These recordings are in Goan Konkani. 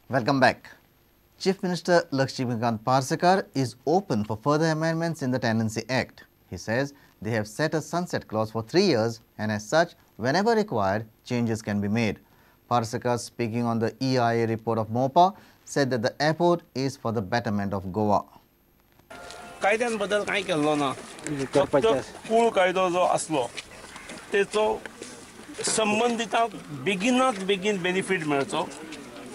Welcome back. Chief Minister Lakshmikant Parsekar is open for further amendments in the Tenancy Act. He says they have set a sunset clause for 3 years and as such, whenever required, changes can be made. Parsekar, speaking on the EIA report of MOPA, said that the airport is for the betterment of Goa. कायद्यान बदल कांय केल्लो ना, फक्त मूळ कायदो जो आसलो तेचो संबंदितांक बेगिनात बेगीन बेनिफीट मेळचो,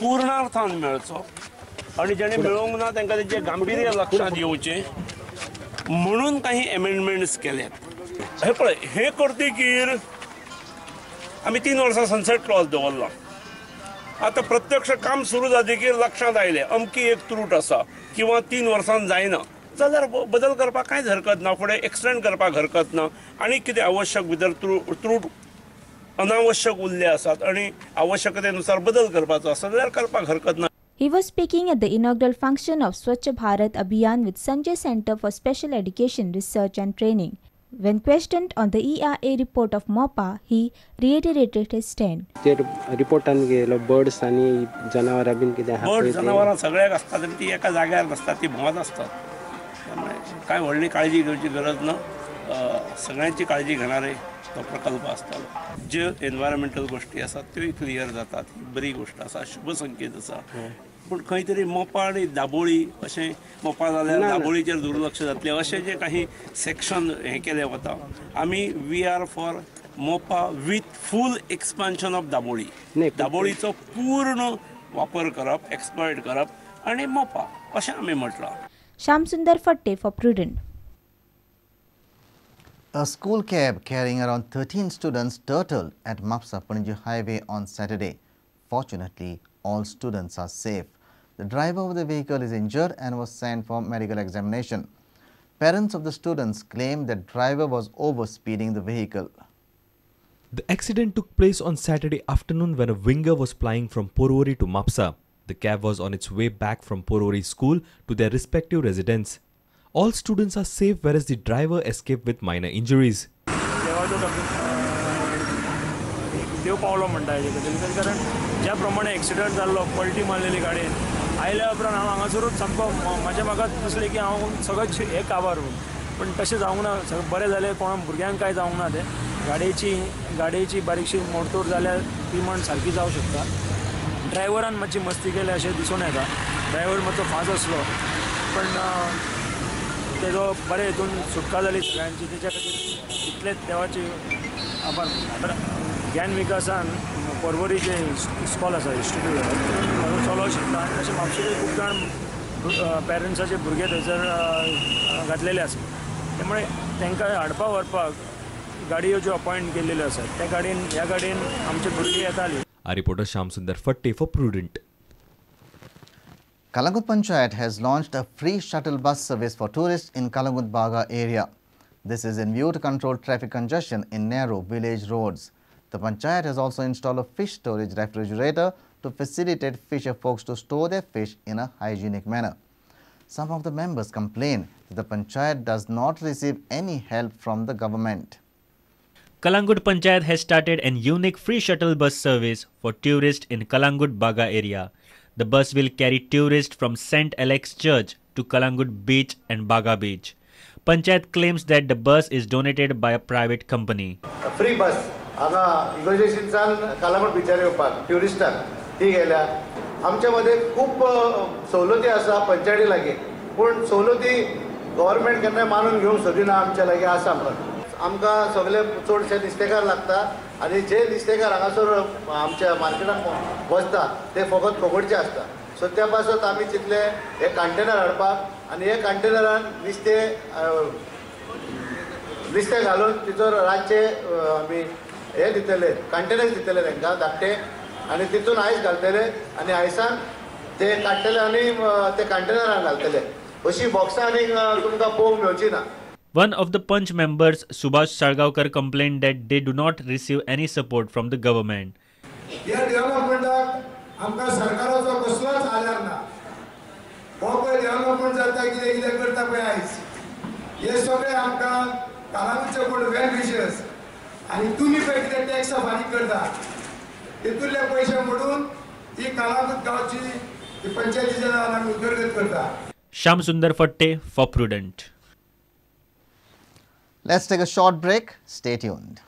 पूर्णार्थान मेळचो आनी जेणे मेळोवंक ना तांकां तेचें गांभिर्य लक्षांत येवचें म्हणून काही एमेंडमेंट्स केल्यात. हे पळय, हे करतकीर आमी 3 वर्सां सनसेट क्लॉज दवरला. आतां प्रत्यक्ष काम सुरू जातकीर लक्षांत आयलें अमकी एक त्रूट आसा किंवा 3 वर्सां जायना जाल्यार बदल करपाक कांयच हरकत ना, फुडें एक्सटेंड करपाक हरकत ना. आनी कितें आवश्यक भितर त्रूट अनावश्यक उरले आसात आनी आवश्यकतेनुसार बदल करपाचो आसा जाल्यार करपाक हरकत ना. He was speaking at the inaugural function of Swachh Bharat Abhiyan with Sanjay Center for Special Education, Research and Training. When questioned on the EIA report of MOPA, he reiterated his stand. ते रिपोर्टान गेलो बर्ड्स आनी जनावरां बीन कितें आहा बर्ड जनावरां सगळ्याक आसतात आनी ती एका जाग्यार नासतात, ती भोंवत आसतात. त्यामुळे काय व्हडली काळजी घेवची गरज ना, सगळ्यांची काळजी घेणारे तो प्रकल्प आसतालो. ज्यो एनवायरमेंटल गोश्टी आसात त्योय क्लियर जातात, ही बरी गोश्ट आसा, शुभ संकेत आसा. पूण खंय तरी मोपा आनी दाबोळी अशें मोपा जाल्यार दाबोळीचेर दुर्लक्ष जातलें अशें जे काही सेक्शन हें केलें वता. आमी we are for Mopa with full expansion of Dabolim. दाबोळीचो पूर्ण वापर करप, एक्सप्लॉयट करप आनी मोपा अशें आमी म्हटलां. Shyamsundar Fatte for Prudent. A school cab carrying around 13 students turtled at Mapsa-Panaji Highway on Saturday. Fortunately, all students are safe. The driver of the vehicle is injured and was sent for medical examination. Parents of the students claim that driver was overspeeding the vehicle. The accident took place on Saturday afternoon when a winger was flying from Porvorim to Mapsa. The cab was on its way back from Porvorim school to their respective residence. All students are safe, whereas the driver escaped with minor injuries. देव पावलो म्हणटा हेजे खातीर, कारण ज्या प्रमाणे एक्सिडंट जाल्लो, पलटी मारलेली गाडयेन आयल्या उपरांत हांव हांगासरूच सामको म्हाज्या म्हाका दिसलें की हांव सगळें हे काबार म्हूण, पूण तशें जावंक ना. सगळें बरें जालें, कोणा भुरग्यांक कांय जावंक ना. तें गाडयेची बारीकशी मोडतोड जाल्यार ती म्हण सारकी जावं शकता. ड्रायव्हरान मातशी मस्ती केली अशें दिसून येता. ड्रायव्हर मातसो फास्ट आसलो, पण तेजो बरे हितून सुटका जाली सगळ्यांची, तेच्या खातीर इतलेच देवाची आभार मानता. ज्ञान विकासान पर्वरी जे इस्कॉल आसा, इन्स्टिट्यूट आसा, म्हजो चलो शिकता आनी तशें म्हापशेकूय खूब जाण पेरंट्साचे भुरगे थंयसर घातलेले आसा. त्यामुळे तांकां हाडपा व्हरपाक गाडयो ज्यो अपॉयंट केल्ल्यो आसात त्या गाडयेन, ह्या गाडयेन आमचे भुरगीं येतालीं. Our reporter Shyamsundar Fatte for Prudent. Calangute Panchayat has launched a free shuttle bus service for tourists in Calangute Baga area. This is in view to control traffic congestion in narrow village roads. The Panchayat has also installed a fish storage refrigerator to facilitate fisher folks to store their fish in a hygienic manner. Some of the members complain that the Panchayat does not receive any help from the government. Calangute Panchayat has started an unique free shuttle bus service for tourists in Calangute Baga area. The bus will carry tourists from St. Alex Church to Calangute Beach and Baga Beach. Panchayat claims that the bus is donated by a private company. A free bus हांगा इगर्जेशींच्यान कालांगूट बिचार येवपाक ट्युरिस्टांक ती गेल्या. आमच्या मदें खूब सवलती आसा पंचायती लागीं, पूण सवलती गव्हर्मेंट केन्नाय मानून घेवंक सोदिना आमच्या लागीं आसा म्हणून. आमकां सगळे चडशे नुस्तेकार लागता आनी जे नुस्तेकार हांगासर आमच्या मार्केटान वचता ते फकत कोंकणचे आसता. सो त्या पासत आमी चिंतले हे कंटेनर हाडपाक आनी हे कंटेनरान नुस्तें घालून तिचो रातचे आमी हे दितले, कंटेनर्स दितले तांकां धाकटे, आनी तितून आयस घालतले आनी आयसान ते काडटले आनी ते कंटेनरान घालतले. अशी बॉक्सां आनी तुमकां पळोवंक मेळची ना. One of the Panch members, Subhash Salgaonkar, complained that they do not receive any support from the government. ह्या डेव्हलपमेंटाक आमकां सरकाराचो कसलोच आदार ना. हो पळय डेव्हलपमेंट जाता, कितें कितें करता पळय आयज, हे सगळें आमकां कालांगूटचे कोण वेल विशर्स आनी तुमी पळय कितें टॅक्स फारीक करता, तितूंतले पयशे मोडून ही कालांगूट गांवची ती पंचायतीच्या नांवान आमी उदरगत करता. Shyam Sundar Fatte for Prudent. Let's take a short break. Stay tuned.